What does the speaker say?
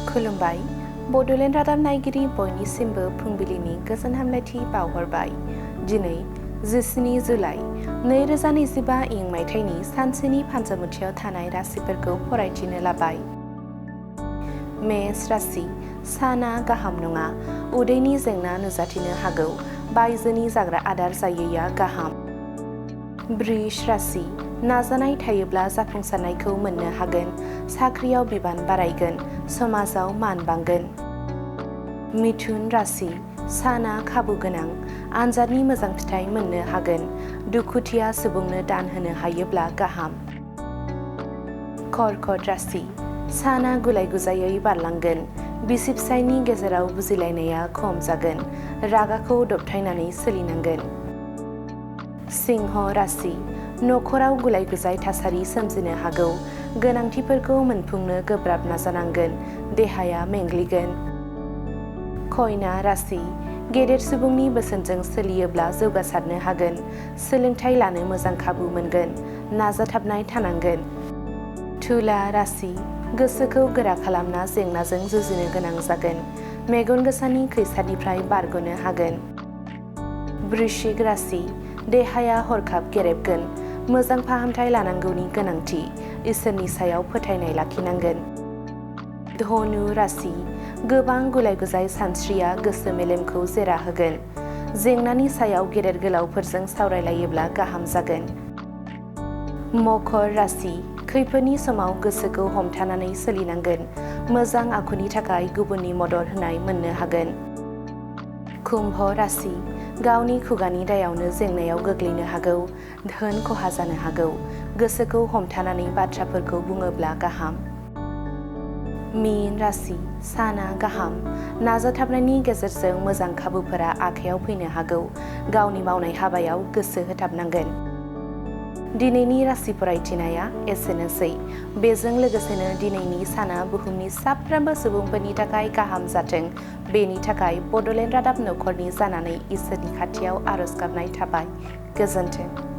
खुलुमबाय बड'लेण्ड रादाब नायगिरि बयनिसिमबो फुंबिलिनि गोजोन हामलायथि बावहरबाय। दिनै 17 जुलाइ 2025 इं मायथाइनि सानसेनि फान्जामुथियाव थानाय राशिफोरखौ फरायथिनो लाबाय। मेष राशि साना गाहाम नङा, उदैनि जेंना नुजाथिनो हागौ, बायजोनि जाग्रा आदार जायैया गाहाम। वृष राशि नाजानाय थायोब्ला जाफुंसारनायखौ मोननो हागोन, साख्रियाव बिबान बारायगोन, समाजाव मान बांगोन। मिथुन राशि साना खाबु गोनां, आनजादनि मोजां फिथाइ मोननो हागोन, दुखुथिया सुबुंनो दान होनो हायोब्ला गाहाम। कर्कट राशि साना गुलाय गुजायै बारलांगोन, बिसि फिसायनि गेजेराव बुजिलायनाया खम जागोन, रागाखौ दबथायनानै सोलिनांगोन। सिंह राशि नखराव गुलाय गुजाय थासारि सोमजिनो हागौ, गोनांथिफोरखौ मोनफुंनो गोब्राब नाजानांगोन, देहाया मेंग्लिगोन। कन्या राशि गेदेर सुबुंनि बोसोनजों सोलियोब्ला जौगासारनो हागोन, सोलोंथाइ लानो मोजां खाबु मोनगोन, नाजाथाबनाय थानांगोन। तुला राशि गोसोखौ गोरा खालामना जेंनाजों जुजिनो गोनां जागोन, मेगन गोसानि खैसारनिफ्राय बारग'नो हागोन। वृश्चिक राशि देहाया हरखाब गेरेबगोन, मोजां फाहामथाय लानांगौनि गोनांथि, इसोरनि सायाव फोथायनाय लाखिनांगोन। धनु राशि गोबां गुलाय गुजाय सानस्रिया गोसो मेलेमखौ जेरा होगोन, जेंनानि सायाव गेदेर गोलावफोरजों सावरायलायोब्ला गाहाम जागोन। मकर राशि खैफोदनि समाव गोसोखौ हमथानानै सोलिनांगोन, मोजां आखुनि थाखाय गुबुननि मदद होनाय मोननो हागोन। कुम्भ राशि गावनि खुगानि दायावनो जेंनायाव गोग्लैनो हागौ, धोन खहा जानो हागौ, गोसोखौ हमथानानै बाथ्राफोरखौ बुङोब्ला गाहाम। मीन राशि साना गाहाम, नाजाथाबनायनि गेजेरजों मोजां खाबुफोरा आखायाव फैनो हागौ, गावनि मावनाय हाबायाव गोसो होथाबनांगोन। दिनैनि राशि फरायथिनाया एसेनोसै। बेजों लोगोसेनो दिनैनि साना बुहुमनि साफ्रोमबो सुबुंफोरनि थाखाय गाहाम जाथों, बेनि थाखाय बड'लेण्ड रादाब नखरनि जानानै इसोरनि खाथियाव आरज गाबनाय थाबाय। गोजोन्थों।